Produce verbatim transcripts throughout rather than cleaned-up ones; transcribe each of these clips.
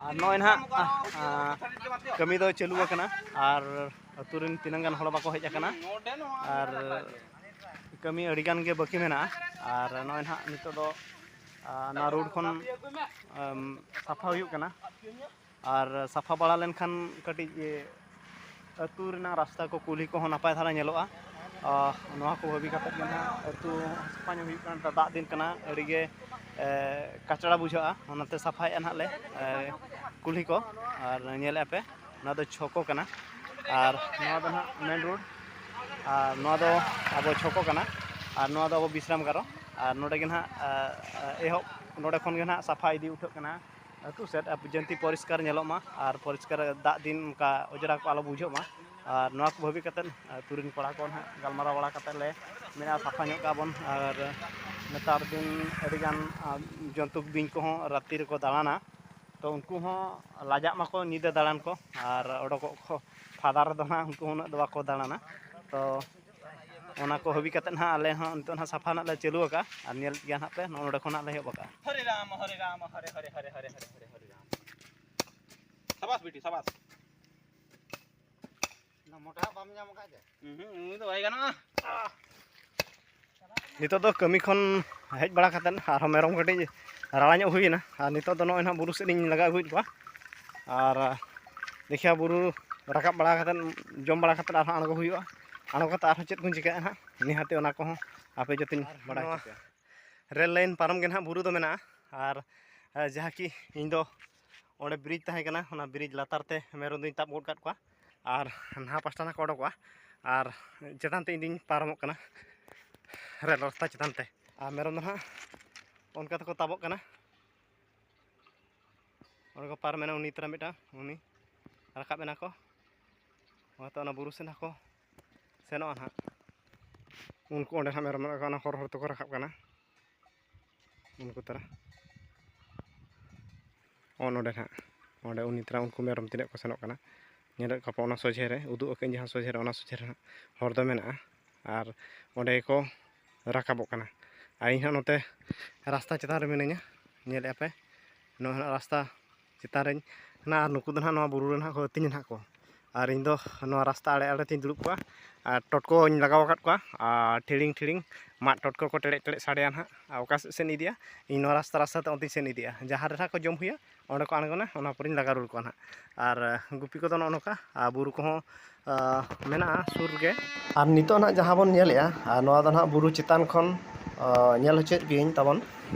ᱟᱨ ᱱᱚᱜᱼᱚᱭ ᱱᱟᱦᱟᱜ, ᱟ, ᱠᱟᱹᱢᱤ ᱫᱚ ᱪᱟᱹᱞᱩ ᱟᱠᱟᱱᱟ ᱟᱨ ᱟᱹᱛᱩ ᱨᱮᱱ ᱛᱤᱱᱟᱹᱝ ᱜᱟᱱ ᱦᱚᱲ ᱵᱟᱠᱚ ᱦᱮᱡ ᱟᱠᱟᱱᱟ ᱟᱨ ᱠᱟᱹᱢᱤ ᱟᱹᱰᱤ ᱜᱟᱱ ᱜᱮ ᱵᱟᱹᱠᱤ ᱢᱮᱱᱟᱜᱼᱟ᱾ ᱟᱨ ᱱᱚᱜᱼᱚᱭ ᱱᱟᱦᱟᱜ ᱱᱤᱛᱚᱜ ᱫᱚ, ᱟ, ᱱᱚᱣᱟ ᱨᱳᱰ ᱠᱷᱚᱱ, ᱟᱢ, ᱥᱟᱯᱷᱟ ᱦᱩᱭᱩᱜ ᱠᱟᱱᱟ᱾ ᱟᱨ ᱥᱟᱯᱷᱟ ᱵᱟᱲᱟ ᱞᱮᱱᱠᱷᱟᱱ ᱠᱟᱹᱴᱤᱡ, ᱮ, ᱟᱹᱛᱩ ᱨᱮᱱᱟᱜ ᱨᱟᱥᱛᱟ ᱠᱚ, ᱠᱩᱞᱦᱤ ᱠᱚᱦᱚᱸ ᱱᱟᱯᱟᱭ ᱫᱷᱟᱨᱟ ᱧᱮᱞᱚᱜᱼᱟ᱾ ᱟ, ᱱᱚᱣᱟ ᱠᱚ ᱵᱷᱟᱹᱵᱤ ᱠᱟᱛᱮᱫ ᱜᱮ ᱱᱟᱦᱟᱜ ᱟᱹᱛᱩ ᱥᱟᱯᱷᱟ ᱧᱚᱜ ᱦᱩᱭᱩᱜ ᱠᱟᱱᱟ᱾ ᱱᱮᱛᱟᱨ ᱫᱟᱜ ᱫᱤᱱ ᱠᱟᱱᱟ, ᱟᱹᱰᱤ ᱜᱮ, ᱮ, ᱠᱟᱪᱲᱟ ᱵᱩᱡᱷᱟᱹᱜᱼᱟ, ᱚᱱᱟᱛᱮ ᱥᱟᱯᱷᱟᱭᱮᱫᱼᱟ ᱱᱟᱦᱟᱜ ᱞᱮ, ᱮ, ᱠᱩᱞᱦᱤ ᱠᱚ᱾ ᱟᱨ ᱧᱮᱞᱮᱫᱼᱟ ᱯᱮ, ᱱᱚᱣᱟ ᱫᱚ ᱪᱷᱚᱠᱚ ᱠᱟᱱᱟ ᱟᱨ ᱱᱚᱣᱟ ᱫᱚ ᱱᱟᱦᱟᱜ ᱢᱮᱱ ᱨᱳᱰ ᱟᱨ ᱱᱚᱣᱟ ᱫᱚ ᱟᱵᱚ ᱪᱷᱚᱠᱚ ᱠᱟᱱᱟ ᱟᱨ ᱱᱚᱣᱟ ᱫᱚ ᱟᱵᱚ ᱵᱤᱥᱨᱟᱢ ᱜᱟᱨᱚ᱾ ᱟᱨ ᱱᱚᱰᱮ ᱜᱮ ᱱᱟᱦᱟᱜ, ᱟ, ᱟ, ᱮᱦᱚᱵ, ᱱᱚᱰᱮ ᱠᱷᱚᱱ ᱜᱮ ᱱᱟᱦᱟᱜ ᱥᱟᱯᱷᱟ ᱤᱫᱤ ᱩᱴᱷᱟᱹᱜ ᱠᱟᱱᱟ ᱟᱹᱛᱩ ᱥᱮᱫ, ᱟᱨ ᱡᱟᱹᱱᱛᱤ ᱯᱚᱨᱤᱥᱠᱟᱨ ᱧᱮᱞᱚᱜ ᱢᱟ ᱟᱨ ᱯᱚᱨᱤᱥᱠᱟᱨ ᱫᱟᱜ ᱫᱤᱱ ᱚᱱᱠᱟ ᱚᱸᱡᱽᱨᱟ ᱠᱚ ᱟᱞᱚ ᱵᱩᱡᱷᱟᱹᱜ ᱢᱟ᱾ ᱟᱨ ᱱᱚᱣᱟ ᱠᱚ ᱵᱷᱟᱹᱵᱤ ᱠᱟᱛᱮᱫ ᱟᱹᱛᱩ ᱨᱮᱱ ᱠᱚᱲᱟ ᱠᱚ ᱱᱟᱦᱟᱜ ᱜᱟᱞᱢᱟᱨᱟᱣ ᱵᱟᱲᱟ ᱠᱟᱛᱮᱫ ᱞᱮ ᱢᱮᱱᱟ ᱥᱟᱯᱷᱟ ᱧᱚᱜ ᱠᱟᱜ ᱵᱚᱱ᱾ ᱟᱨ ᱱᱮᱛᱟᱨ ᱫᱤᱱ ᱟᱹᱰᱤᱜᱟᱱ, ᱟ, ᱡᱚᱱᱛᱩ ᱵᱤᱧ ᱠᱚᱦᱚᱸ ᱨᱟᱛᱮ ᱨᱮᱠᱚ ᱫᱟᱬᱟᱱᱟ, ᱛᱚ ᱩᱱᱠᱩ ᱦᱚᱸ ᱞᱟᱡᱟᱜ ᱢᱟᱠᱚ ᱧᱤᱫᱟᱹ ᱫᱟᱬᱟᱱ ᱠᱚ, ᱟᱨ ᱚᱰᱚᱠᱚᱜ ᱠᱚ ᱯᱷᱟᱫᱟ ᱨᱮᱫᱚ ᱱᱟᱦᱟᱜ ᱩᱱᱠᱩ ᱩᱱᱟᱹᱜ ᱫᱚ ᱵᱟᱠᱚ ᱫᱟᱬᱟᱱᱟ᱾ ᱛᱚ ᱚᱱᱟ ᱠᱚ ᱦᱟᱹᱵᱤ ᱠᱟᱛᱮᱫ ᱱᱟᱦᱟᱜ ᱟᱞᱮ ᱦᱚᱸ ᱱᱤᱛᱚᱜ ᱱᱟᱦᱟᱜ ᱥᱟᱯᱷᱟ ᱱᱟᱦᱟᱜ ᱞᱮ ᱪᱟᱹᱞᱩ ᱟᱠᱟᱫᱼᱟ ᱟᱨ ᱧᱮᱞ ᱜᱮᱭᱟ ᱱᱟᱦᱟᱜ ᱯᱮ, ᱱᱚᱜᱼᱚ ᱱᱚᱰᱮ ᱠᱷᱚᱱᱟᱜ ᱞᱮ ᱮᱦᱚᱵ ᱟᱠᱟᱫᱼᱟ᱾ ᱦᱚᱨᱮ ᱨᱟᱢ, ᱦᱚᱨᱮ ᱨᱟᱢ, ᱦᱚᱨᱮ, ᱦᱚᱨᱮ, ᱦᱚᱨᱮ, ᱦᱚᱨᱮ, ᱦᱚᱨᱮ, ᱦᱚᱨᱮ, ᱦᱚᱨᱮ, ᱦᱚᱨᱮ ᱨᱟᱢ᱾ ᱥᱟᱵᱟᱥ ᱵᱤᱴᱤ, ᱥᱟᱵᱟᱥ᱾ ᱚᱱᱟ ᱢᱚᱴᱟ ᱦᱟᱜ ᱵᱟᱢ ᱧᱟᱢ ᱟᱠᱟᱫ ᱡᱮ? ᱩᱸᱦᱩᱸ, ᱩᱱᱤ ᱫᱚ ᱵᱟᱭ ᱜᱟᱱᱚᱜᱼᱟ᱾ ᱱᱤᱛᱚᱜ ᱫᱚ ᱠᱟᱹᱢᱤ ᱠᱷᱚᱱ ᱦᱮᱡ ᱵᱟᱲᱟ ᱠᱟᱛᱮᱫ ᱟᱨᱦᱚᱸ ᱢᱮᱨᱚᱢ ᱠᱟᱹᱴᱤᱡ ᱨᱟᱲᱟ ᱧᱚᱜ ᱦᱩᱭᱮᱱᱟ, ᱟᱨ ᱱᱤᱛᱚᱜ ᱫᱚ ᱱᱚᱜᱼᱚᱭ ᱱᱟᱦᱟᱜ ᱵᱩᱨᱩ ᱥᱮᱫ ᱤᱧ ᱞᱟᱜᱟ ᱟᱹᱜᱩᱭᱮᱫ ᱠᱚᱣᱟ᱾ ᱟᱨ ᱫᱮᱠᱷᱤᱭᱟ, ᱵᱩᱨᱩ ᱨᱟᱠᱟᱵ ᱵᱟᱲᱟ ᱠᱟᱛᱮᱫ, ᱡᱚᱢ ᱵᱟᱲᱟ ᱠᱟᱛᱮᱫ ᱟᱨᱦᱚᱸ ᱟᱬᱜᱚ ᱦᱩᱭᱩᱜᱼᱟ᱾ ᱟᱬᱜᱚ ᱠᱟᱛᱮᱫ ᱟᱨᱦᱚᱸ ᱪᱮᱫ ᱠᱚᱧ ᱪᱤᱠᱟᱹᱭᱟ ᱱᱟᱦᱟᱜ, ᱱᱤᱦᱟᱹᱛᱤ ᱚᱱᱟ ᱠᱚᱦᱚᱸ ᱟᱯᱮ ᱡᱚᱛᱚᱧ ᱵᱟᱲᱟᱭ ᱱᱚᱣᱟ ᱦᱚᱪᱚ ᱯᱮᱭᱟ᱾ ᱨᱮᱞ ᱞᱟᱭᱤᱱ ᱯᱟᱨᱚᱢ ᱜᱮ ᱱᱟᱦᱟᱜ ᱵᱩᱨᱩ ᱫᱚ ᱢᱮᱱᱟᱜᱼᱟ᱾ ᱟᱨ, ᱟᱨ ᱡᱟᱦᱟᱸ ᱠᱤ ᱤᱧ ᱫᱚ ᱚᱸᱰᱮ ᱵᱨᱤᱡᱽ ᱛᱟᱦᱮᱸ ᱠᱟᱱᱟ, ᱚᱱᱟ ᱵᱨᱤᱡᱽ ᱞᱟᱛᱟᱨ ᱛᱮ ᱢᱮᱨᱚᱢ ᱫᱚᱧ ᱛᱟᱵ ᱜᱚᱫ ᱠᱟᱜ ᱠᱚᱣᱟ᱾ ᱟᱨ ᱱᱟᱦᱟ ᱯᱟᱥᱴᱟ ᱱᱟᱦᱟᱜ ᱠᱚ ᱚᱰᱚᱠᱚᱜᱼᱟ, ᱟᱨ ᱪᱮᱛᱟᱱ ᱛᱮ ᱤᱧ ᱫᱩᱧ ᱯᱟᱨᱚᱢᱚᱜ ᱠᱟᱱᱟ ᱨᱮᱞ ᱨᱟᱥᱛᱟ ᱪᱮᱛᱟᱱ ᱛᱮ᱾ ᱟᱨ ᱢᱮᱨᱚᱢ ᱫᱚ ᱱᱟᱦᱟᱜ ᱚᱱᱠᱟ ᱛᱮᱠᱚ ᱛᱟᱵᱚᱜ ᱠᱟᱱᱟ, ᱚᱸᱰᱮ ᱠᱚ ᱯᱟᱨᱚᱢᱮᱱᱟ, ᱩᱱᱤ ᱛᱚᱨᱟ ᱢᱤᱫᱴᱟᱝ, ᱩᱱᱤ ᱨᱟᱠᱟᱵ ᱮᱱᱟ ᱠᱚ, ᱦᱚᱭᱛᱳ ᱚᱱᱟ ᱵᱩᱨᱩ ᱥᱮᱫ ᱦᱚᱸᱠᱚ ᱥᱮᱱᱚᱜᱼᱟ ᱱᱟᱦᱟᱜ᱾ ᱩᱱᱠᱩ ᱚᱸᱰᱮ ᱱᱟᱦᱟᱜ ᱢᱮᱨᱚᱢ ᱢᱮᱱᱟᱜ ᱠᱚᱣᱟ, ᱚᱱᱟ ᱦᱚᱨ ᱦᱚᱨ ᱛᱮᱠᱚ ᱨᱟᱠᱟᱵ ᱠᱟᱱᱟ᱾ ᱩᱱᱠᱩ ᱛᱟᱨᱟ᱾ ᱚ, ᱱᱚᱰᱮ ᱱᱟᱦᱟᱜ, ᱚᱸᱰᱮ ᱩᱱᱤ ᱛᱟᱨᱟ ᱩᱱᱠᱩ ᱢᱮᱨᱚᱢ ᱛᱤᱱᱟᱹᱜ ᱠᱚ ᱥᱮᱱᱚᱜ ᱠᱟᱱᱟ, ᱧᱮᱞᱮᱫ ᱠᱚᱣᱟ ᱯᱮ ᱚᱱᱟ ᱥᱚᱡᱷᱮ ᱨᱮ, ᱩᱫᱩᱜ ᱟᱹᱠᱟᱹᱧ ᱡᱟᱦᱟᱸ ᱥᱚᱡᱷᱮ ᱨᱮ, ᱚᱱᱟ ᱥᱚᱡᱷᱮ ᱨᱮ ᱱᱟᱦᱟᱜ ᱦᱚᱨ ᱫᱚ ᱢᱮᱱᱟᱜᱼᱟ᱾ ᱟᱨ ᱚᱸᱰᱮ ᱜᱮᱠᱚ ᱨᱟᱠᱟᱵᱚᱜ ᱠᱟᱱᱟ᱾ ᱟᱨ ᱤᱧ ᱦᱟᱸᱜ ᱱᱚᱛᱮ ᱨᱟᱥᱛᱟ ᱪᱮᱛᱟᱱ ᱨᱮ ᱢᱤᱱᱟᱹᱧᱟ, ᱧᱮᱞᱮᱫᱼᱟ ᱯᱮ, ᱱᱚᱣᱟ ᱱᱟᱦᱟᱜ ᱨᱟᱥᱛᱟ ᱪᱮᱛᱟᱱ ᱨᱮᱧ ᱦᱮᱱᱟᱜᱼᱟ, ᱟᱨ ᱱᱩᱠᱩ ᱫᱚ ᱱᱟᱦᱟᱜ ᱱᱚᱣᱟ ᱵᱩᱨᱩ ᱨᱮ ᱱᱟᱦᱟᱜ ᱠᱚ ᱟᱹᱛᱤᱧᱟ ᱱᱟᱦᱟᱜ ᱠᱚ᱾ ᱟᱨ ᱤᱧ ᱫᱚ ᱱᱚᱣᱟ ᱨᱟᱥᱛᱟ ᱟᱲᱮ ᱟᱲᱮ ᱛᱤᱧ ᱫᱩᱲᱩᱵ ᱠᱚᱜᱼᱟ, ᱟᱨ ᱴᱚᱴᱠᱚᱧ ᱞᱟᱜᱟᱣ ᱟᱠᱟᱫ ᱠᱚᱣᱟ, ᱟᱨ ᱴᱷᱤᱲᱤᱝ ᱴᱷᱤᱲᱤᱝ ᱢᱟᱫ ᱴᱚᱴᱠᱚ ᱠᱚ ᱴᱮᱲᱮᱡ ᱴᱮᱲᱮᱡ ᱥᱟᱰᱮᱭᱟ ᱱᱟᱦᱟᱜ᱾ ᱟᱨ ᱚᱠᱟ ᱥᱮᱫ ᱥᱮᱱ ᱤᱫᱤᱜᱼᱟ, ᱤᱧ ᱱᱚᱣᱟ ᱨᱟᱥᱛᱟ ᱨᱟᱥᱛᱟ ᱛᱮ ᱚᱱᱛᱮᱧ ᱥᱮᱱ ᱤᱫᱤᱜᱼᱟ, ᱡᱟᱦᱟᱸ ᱨᱮ ᱱᱟᱦᱟᱜ ᱠᱚ ᱡᱚᱢ ᱦᱩᱭᱩᱜᱼᱟ, ᱚᱸᱰᱮ ᱠᱚ ᱟᱬᱜᱚᱱᱟ, ᱚᱱᱟ ᱯᱚᱨᱮᱧ ᱞᱟᱜᱟ ᱨᱩᱣᱟᱹᱲ ᱠᱚᱣᱟ ᱱᱟᱦᱟᱜ᱾ ᱟᱨ ᱜᱩᱯᱤ ᱠᱚᱫᱚ ᱱᱚᱜᱼᱚ ᱱᱚᱝᱠᱟ, ᱟᱨ ᱵᱩᱨᱩ ᱠᱚᱦᱚᱸ ᱟᱨ ᱢᱮᱱᱟᱜᱼᱟ ᱥᱩᱨ ᱨᱮᱜᱮ᱾ ᱟᱨ ᱱᱤᱛᱚᱜ ᱱᱟᱦᱟᱜ ᱡᱟᱦᱟᱸ ᱵᱚᱱ ᱧᱮᱞᱮᱜᱼᱟ, ᱟᱨ ᱱᱚᱣᱟ ᱫᱚ ᱱᱟᱦᱟᱜ ᱵᱩᱨᱩ ᱪᱮᱛᱟᱱ ᱠᱷᱚᱱ, ᱟᱨ ᱧᱮᱞ ᱦᱚᱪᱚᱭᱮᱫ ᱯᱮᱭᱟᱹᱧ ᱛᱟᱵᱚᱱ᱾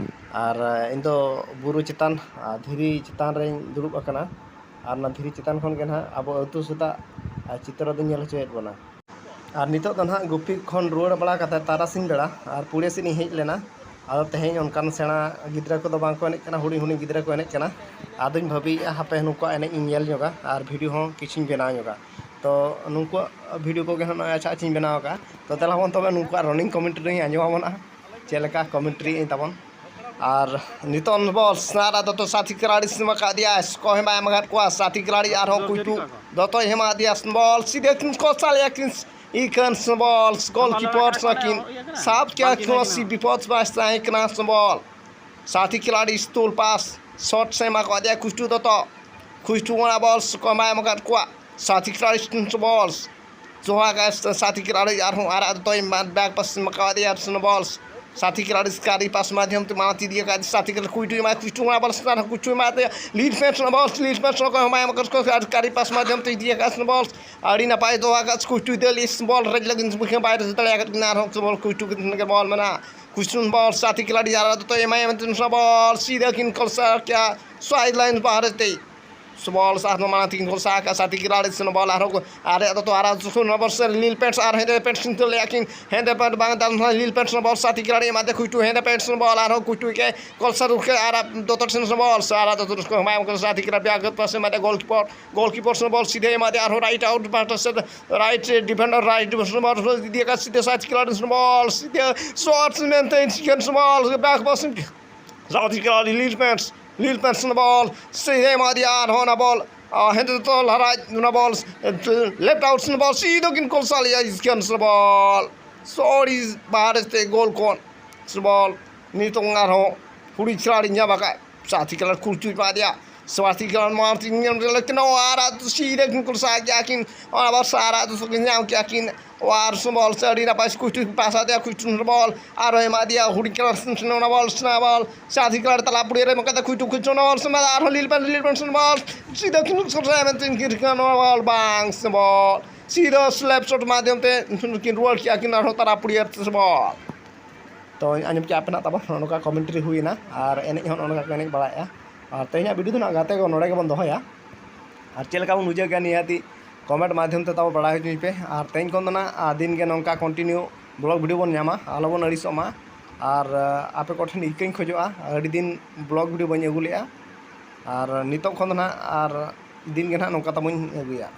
ᱟᱨ ᱤᱧ ᱫᱚ ᱵᱩᱨᱩ ᱪᱮᱛᱟᱱ, ᱟᱨ ᱫᱷᱤᱨᱤ ᱪᱮᱛᱟᱱ ᱨᱮᱧ ᱫᱩᱲᱩᱵ ᱟᱠᱟᱱᱟ᱾ ᱟᱨ ᱚᱱᱟ ᱫᱷᱤᱨᱤ ᱪᱮᱛᱟᱱ ᱠᱷᱚᱱ ᱜᱮ ᱱᱟᱦᱟᱜ ᱟᱵᱚ ᱟᱹᱛᱩ ᱥᱮᱫᱟᱜ, ᱟᱨ ᱪᱤᱛᱨᱚ ᱫᱚᱧ ᱧᱮᱞ ᱦᱚᱪᱚᱭᱮᱫ ᱵᱚᱱᱟ᱾ ᱟᱨ ᱱᱤᱛᱚᱜ ᱫᱚ ᱱᱟᱦᱟᱜ ᱜᱩᱯᱤ ᱠᱷᱚᱱ ᱨᱩᱣᱟᱹᱲ ᱵᱟᱲᱟ ᱠᱟᱛᱮ ᱛᱟᱨᱟᱥᱤᱧ ᱵᱮᱲᱟ ᱟᱨ ᱯᱩᱲᱤᱭᱟᱹ ᱥᱮᱫ ᱤᱧ ᱦᱮᱡ ᱞᱮᱱᱟ᱾ ᱟᱫᱚ ᱛᱮᱦᱮᱧ ᱚᱱᱠᱟᱱ ᱥᱮᱬᱟ ᱜᱤᱫᱽᱨᱟᱹ ᱠᱚᱫᱚ ᱵᱟᱝ ᱠᱚ ᱮᱱᱮᱡ ᱠᱟᱱᱟ, ᱦᱩᱰᱤᱧ ᱦᱩᱰᱤᱧ ᱜᱤᱫᱽᱨᱟᱹ ᱠᱚ ᱮᱱᱮᱡ ᱠᱟᱱᱟ᱾ ᱟᱫᱚᱧ ᱵᱷᱟᱹᱵᱤᱭᱮᱫᱼᱟ, ᱦᱟᱯᱮ ᱱᱩᱠᱩᱣᱟᱜ ᱮᱱᱮᱡ ᱤᱧ ᱧᱮᱞ ᱧᱚᱜᱟ ᱟᱨ ᱵᱷᱤᱰᱤᱭᱳ ᱦᱚᱸ ᱠᱤᱪᱷᱩᱧ ᱵᱮᱱᱟᱣ ᱧᱚᱜᱟ᱾ ᱛᱚ ᱱᱩᱠᱩᱣᱟᱜ ᱵᱷᱤᱰᱤᱭᱳ ᱠᱚᱜᱮ ᱦᱟᱸᱜ ᱱᱚᱜᱼᱚᱭ ᱟᱪᱪᱷᱟ ᱟᱪᱪᱷᱟᱧ ᱵᱮᱱᱟᱣ ᱟᱠᱟᱫᱼᱟ᱾ ᱛᱚ ᱫᱮᱞᱟ ᱵᱚᱱ ᱛᱚᱵᱮ ᱱᱩᱠᱩᱣᱟᱜ ᱨᱟᱱᱤᱝ ᱠᱚᱢᱮᱱᱴᱨᱤᱧ ᱟᱸᱡᱚᱢ ᱟᱵᱚᱱᱟ, ᱪᱮᱫ ᱞᱮᱠᱟ ᱠᱚᱢᱮᱱᱴᱨᱤ ᱟᱹᱧ ᱛᱟᱵᱚᱱ᱾ ᱟᱨ ᱱᱤᱛᱚᱜ ᱵᱚᱞ ᱥᱱᱟᱨᱟ ᱫᱚᱛᱚ ᱥᱟᱛᱷᱤ ᱠᱷᱤᱞᱟᱲᱤ ᱥᱤᱢ ᱟᱠᱟᱫᱮᱭᱟ, ᱥᱠᱚ ᱦᱮᱢᱟᱭ ᱮᱢ ᱟᱠᱟᱫ ᱠᱚᱣᱟ᱾ ᱥᱟᱛᱷᱤ ᱠᱷᱤᱞᱟᱲᱤ ᱟᱨᱦᱚᱸ ᱠᱩᱪᱩ ᱫᱚᱛᱚᱭ ᱮᱢᱟ ᱫᱮᱭᱟ᱾ ᱵᱚᱞ ᱥᱤᱫᱷᱟᱹ ᱠᱤᱱ ᱠᱚ ᱥᱟᱞᱮᱭᱟ ᱠᱤᱱ ᱤᱠᱷᱟᱹᱱ ᱵᱚᱞ ᱜᱳᱞᱠᱤᱯᱚᱨ ᱥᱟᱹᱠᱤᱱ ᱥᱟᱵ ᱠᱮᱭᱟ ᱠᱤᱱ᱾ ᱥᱤ ᱵᱤᱯᱚᱫ ᱵᱟᱭ ᱛᱟᱦᱮᱸ ᱠᱟᱱᱟ᱾ ᱵᱚᱞ ᱥᱟᱛᱷᱤ ᱠᱷᱤᱞᱟᱲᱤ ᱥᱴᱩᱞ ᱯᱟᱥ ᱥᱚᱴ ᱥᱮ ᱮᱢᱟ ᱠᱟᱫᱮᱭᱟ ᱠᱩᱪᱩ ᱫᱚᱛᱚ᱾ ᱠᱩᱪᱩ ᱚᱱᱟ ᱵᱚᱞ ᱥᱠᱚ ᱮᱢᱟ ᱮᱢ ᱟᱠᱟᱫ ᱠᱚᱣᱟ᱾ ᱥᱟᱛᱷᱤ ᱠᱷᱤᱞᱟᱲᱤ ᱵᱚᱞ ᱡᱚᱦᱟ ᱜᱟᱭ ᱥᱟᱛᱷᱤ ᱠᱷᱤᱞᱟᱲᱤ ᱟᱨᱦᱚᱸ ᱟᱨᱟᱜ ᱫᱚᱛᱚᱭ ᱵᱮᱠ ᱯᱟᱥ ᱮᱢ ᱟᱠᱟᱫᱮᱭᱟ ᱵᱚᱞ᱾ ᱥᱟᱛᱷᱤ ᱠᱷᱤᱞᱟᱲᱤ ᱠᱟᱨᱤ ᱯᱟᱥ ᱢᱟᱫᱷᱭᱚᱢ ᱛᱮ ᱢᱟᱲᱟᱝ ᱤᱫᱤ ᱟᱠᱟᱫ ᱥᱟᱛᱷᱤ ᱠᱷᱤᱞᱟᱲᱤ ᱠᱩᱪᱩ ᱮᱢᱟ ᱠᱩᱪᱩ ᱚᱱᱟ ᱵᱚᱞ ᱥᱮ ᱠᱩᱪᱩ ᱮᱢᱟ ᱫᱮᱭᱟ᱾ ᱞᱤᱞ ᱯᱮᱱᱴ ᱚᱱᱟ ᱵᱚᱞ, ᱞᱤᱞ ᱯᱮᱱᱴ ᱚᱱᱟ ᱠᱚ ᱮᱢᱟ ᱮᱢ ᱟᱠᱟᱫ ᱠᱚᱣᱟ ᱠᱟᱨᱤ ᱯᱟᱥ ᱢᱟᱫᱷᱭᱚᱢ ᱛᱮ ᱤᱫᱤ ᱟᱠᱟᱫ ᱵᱚᱞ᱾ ᱟᱹᱰᱤ ᱱᱟᱯᱟᱭ ᱫᱚᱦᱚ ᱟᱠᱟᱫ ᱠᱩᱪᱩ ᱫᱮ ᱞᱤᱥ ᱵᱚᱞ ᱨᱮᱡ ᱞᱟᱹᱜᱤᱫ ᱵᱟᱭ ᱨᱮᱡ ᱫᱟᱲᱮ ᱟᱠᱟᱫ ᱠᱤᱱᱟ᱾ ᱟᱨᱦᱚᱸ ᱵᱚᱞ ᱠᱩᱪᱩ ᱜᱮ ᱵᱚᱞ ᱢᱮᱱᱟᱜᱼᱟ᱾ ᱠᱩᱪᱩ ᱵᱚᱞ ᱥᱟᱛᱷᱤ ᱠᱷᱤᱞᱟᱲᱤ ᱟᱨᱟᱜ ᱫᱚᱛᱚᱭ ᱮᱢᱟᱭᱟ ᱢᱮᱱᱛᱮ ᱵᱚᱞ ᱥᱤᱫᱷᱟᱹ ᱠᱤᱱ ᱠᱚᱞᱥᱟ ᱠᱮᱭᱟ ᱥᱟᱭᱤᱰ ᱞᱟᱭᱤᱱ ᱵᱟᱦᱨᱮ ᱛᱮ᱾ ᱵᱚᱞ ᱥᱟᱦ ᱢᱟᱲᱟᱝ ᱛᱮᱠᱤᱱ ᱜᱚᱞ ᱥᱟᱦ ᱟᱠᱟᱫ ᱥᱟᱛᱷᱤ ᱠᱷᱤᱞᱟᱲᱤ ᱥᱮ ᱵᱚᱞ ᱟᱨᱦᱚᱸ ᱠᱚ ᱟᱨᱮ ᱟᱫᱚ ᱛᱚ ᱟᱨᱟᱜ ᱥᱩᱱ ᱵᱚᱞ ᱥᱮ ᱞᱤᱞ ᱯᱮᱱᱴ ᱟᱨ ᱦᱮᱸᱫᱮ ᱯᱮᱱᱴ ᱥᱤᱱ ᱛᱮ ᱞᱟᱹᱭᱟ ᱠᱤᱱ ᱦᱮᱸᱫᱮ ᱯᱮᱱᱴ ᱵᱟᱝ ᱫᱟᱞ ᱞᱤᱞ ᱯᱮᱱᱴ ᱵᱚᱞ ᱥᱟᱛᱷᱤ ᱠᱷᱤᱞᱟᱲᱤ ᱮᱢᱟᱫᱮ ᱠᱩᱪᱩ ᱦᱮᱸᱫᱮ ᱯᱮᱱᱴ ᱵᱚᱞ ᱟᱨᱦᱚᱸ ᱠᱩᱪᱩ ᱠᱮ ᱠᱚᱞᱥᱟ ᱨᱩᱠᱷᱮ ᱟᱨᱟᱜ ᱫᱚᱛᱚ ᱥᱮᱱ ᱵᱚᱞ ᱥᱮ ᱟᱨᱟᱜ ᱫᱚᱛᱚ ᱨᱩᱠᱷᱮ ᱦᱮᱢᱟᱭ ᱠᱚ ᱥᱟᱛᱷᱤ ᱠᱷᱤᱞᱟᱲᱤ ᱵᱮᱜ ᱯᱟᱥᱮ ᱮᱢᱟᱫᱮ ᱜᱳᱞᱠᱤᱯᱚᱨ ᱜᱳᱞᱠᱤᱯᱚᱨ ᱥᱮᱱ ᱵᱚᱞ ᱥᱤᱫᱷᱟᱹ ᱮᱢᱟᱫᱮ ᱟᱨᱦᱚᱸ ᱨᱟᱭᱤᱴ ᱟᱣᱩᱴ ᱯᱟᱦᱴᱟ ᱥᱮᱫ ᱨᱟᱭᱤᱴ ᱰᱤᱯᱷᱮᱱᱰᱟᱨ ᱨᱟᱭᱤᱴ ᱰᱤᱯᱷᱮᱱᱰᱟᱨ ᱵᱚᱞ ᱤᱫᱤ ᱟᱠᱟᱫ ᱥᱤᱫᱷᱟᱹ ᱥᱟᱛᱷᱤ ᱠᱷᱤᱞᱟᱲᱤ ᱥᱮᱱ ᱵᱚᱞ ᱥᱤᱫᱷᱟᱹ ᱥᱚᱴ ᱢᱮᱱᱛᱮ ᱪᱤᱠᱮᱱ ᱥᱮᱱ ᱵᱚᱞ ᱵᱮᱜ ᱯᱟᱥᱮ ᱥᱟᱛᱷᱤ ᱠᱷᱤᱞᱟᱲᱤ ᱞᱤᱞ ᱯᱮᱱᱴ ᱞᱤᱞ ᱯᱮᱱᱴ ᱥᱮᱱ ᱵᱚᱞ ᱥᱤᱫᱷᱟᱹ ᱮᱢᱟᱫᱮᱭᱟ ᱟᱨᱦᱚᱸ ᱚᱱᱟ ᱵᱚᱞ ᱦᱮᱸᱫᱮ ᱫᱚᱛᱚ ᱞᱟᱦᱟᱨᱟᱡ ᱚᱱᱟ ᱵᱚᱞ ᱞᱮᱯᱷᱴ ᱟᱣᱩᱴ ᱥᱮᱱ ᱵᱚᱞ ᱥᱤᱫᱷᱟᱹ ᱠᱤᱱ ᱠᱚᱞᱥᱟ ᱞᱮᱭᱟ ᱤᱥᱠᱮᱱ ᱥᱮᱱ ᱵᱚᱞ ᱥᱚᱨᱤ ᱵᱟᱦᱨᱮ ᱛᱮ ᱜᱳᱞ ᱠᱷᱚᱱ ᱥᱮᱱ ᱵᱚᱞ᱾ ᱱᱤᱛᱚᱝ ᱟᱨᱦᱚᱸ ᱠᱩᱲᱤ ᱠᱷᱤᱞᱟᱲᱤ ᱧᱟᱢ ᱟᱠᱟᱫ ᱥᱟᱛᱷᱤ ᱠᱷᱤᱞᱟᱲᱤ ᱠᱩᱪᱩ ᱮᱢᱟᱫᱮᱭᱟ᱾ ᱥᱟᱨᱟ ᱟᱹᱛᱩ ᱥᱤᱫᱷᱟᱹ ᱠᱤᱱ ᱠᱷᱚᱞᱥᱟ ᱠᱮᱜᱼᱟ ᱠᱤᱱ, ᱚᱱᱟ ᱵᱚᱞ ᱥᱟᱨᱟ ᱟᱹᱛᱩ ᱥᱚᱸᱜᱮ ᱧᱟᱢ ᱠᱮᱜᱼᱟ ᱠᱤᱱ᱾ ᱟᱨ ᱥᱚᱢᱵᱚᱞ ᱥᱮ ᱟᱹᱰᱤ ᱱᱟᱯᱟᱭ ᱠᱩᱪᱴᱩ ᱯᱟᱥᱟ ᱛᱮ ᱠᱩᱪᱴᱩ ᱥᱚᱢᱵᱚᱞ ᱟᱨ ᱮᱢᱟ ᱫᱮᱭᱟ ᱦᱩᱰᱤᱧ ᱠᱟᱞᱟᱨ ᱥᱮ ᱚᱱᱟ ᱵᱚᱞ ᱥᱮ ᱚᱱᱟ ᱵᱚᱞ ᱥᱟᱛᱷᱤ ᱠᱟᱞᱟᱨ ᱛᱟᱞᱟ ᱯᱩᱲᱤᱭᱟᱹ ᱨᱮ ᱢᱚᱠᱟ ᱛᱮ ᱠᱩᱪᱴᱩ ᱠᱩᱪᱴᱩ ᱚᱱᱟ ᱵᱚᱞ ᱥᱮ ᱟᱨᱦᱚᱸ ᱞᱤᱞ ᱯᱮᱱ ᱞᱤᱞ ᱯᱮᱱ ᱥᱚᱢᱵᱚᱞ ᱥᱤᱫᱷᱟᱹ ᱠᱤᱱ ᱥᱚᱨᱥᱟ ᱢᱮᱱᱛᱮ ᱠᱤᱱ ᱨᱤᱠᱟᱹ ᱚᱱᱟ ᱵᱚᱞ ᱵᱟᱝ ᱥᱚᱢᱵᱚᱞ ᱥᱤᱫᱷᱟᱹ ᱥᱞᱮᱯ ᱥᱚᱴ ᱢᱟᱫᱽᱫᱷᱚᱢ ᱛᱮ ᱠᱤᱱ ᱨᱩᱣᱟᱹᱲ ᱠᱮᱜᱼᱟ ᱠᱤᱱ ᱟᱨᱦᱚᱸ ᱛᱟᱞᱟ ᱯᱩᱲᱤᱭᱟᱹ ᱥᱚᱢᱵᱚᱞ᱾ ᱛᱚ ᱟᱸᱡᱚᱢ ᱠᱮᱜᱼᱟ ᱯᱮ ᱱᱟᱜ ᱛᱟᱵᱚᱱ ᱱᱚᱜᱼᱚ ᱱᱚᱝᱠᱟ ᱠᱚᱢᱮᱱᱴᱨᱤ ᱦᱩᱭᱮᱱᱟ ᱟᱨ ᱮᱱᱮᱡ ᱦᱚᱸ ᱱᱚᱜᱼᱚ ᱱᱚᱝᱠᱟ ᱠᱚ ᱮᱱᱮᱡ ᱵᱟᱲᱟᱭᱮᱜᱼᱟ᱾ ᱟᱨ ᱛᱮᱦᱮᱧᱟᱜ ᱵᱷᱤᱰᱤᱭᱳ ᱫᱚ ᱱᱟᱜ ᱜᱟᱛᱮ ᱠᱚ ᱱᱚᱰᱮ ᱜᱮᱵᱚᱱ ᱫᱚᱦᱚᱭᱟ᱾ ᱟᱨ ᱪᱮᱫ ᱞᱮᱠᱟ ᱵᱚᱱ ᱵᱩᱡᱷᱟᱹᱣ ᱠᱮᱜᱼᱟ ᱱᱤᱦᱟᱹᱛᱤ ᱠᱚᱢᱮᱱᱴ ᱢᱟᱫᱽᱫᱷᱚᱢ ᱛᱮ ᱛᱟᱵᱚ ᱵᱟᱲᱟᱭ ᱦᱚᱪᱚᱧ ᱯᱮ᱾ ᱟᱨ ᱛᱮᱦᱮᱧ ᱠᱷᱚᱱ ᱫᱚ ᱱᱟᱜ ᱟᱨ ᱫᱤᱱ ᱜᱮ ᱱᱚᱝᱠᱟ ᱠᱚᱱᱴᱤᱱᱤᱭᱩ ᱵᱞᱚᱜ ᱵᱷᱤᱰᱤᱭᱳ ᱵᱚᱱ ᱧᱟᱢᱟ, ᱟᱞᱚ ᱵᱚᱱ ᱟᱹᱲᱤᱥᱚᱜ ᱢᱟ᱾ ᱟᱨ ᱟᱯᱮ ᱠᱚᱴᱷᱮᱱ ᱤᱠᱟᱹᱧ ᱠᱷᱚᱡᱚᱜᱼᱟ, ᱟᱹᱰᱤ ᱫᱤᱱ ᱵᱞᱚᱜ ᱵᱷᱤᱰᱤᱭᱳ ᱵᱟᱹᱧ ᱟᱹᱜᱩ ᱞᱮᱜᱼᱟ᱾ ᱟᱨ ᱱᱤᱛᱚᱜ ᱠᱷᱚᱱ ᱫᱚ ᱱᱟᱜ ᱟᱨ ᱫᱤᱱ ᱜᱮ ᱱᱟᱜ ᱱᱚᱝᱠᱟ ᱛᱟᱵᱚᱧ ᱟᱹᱜᱩᱭᱟ᱾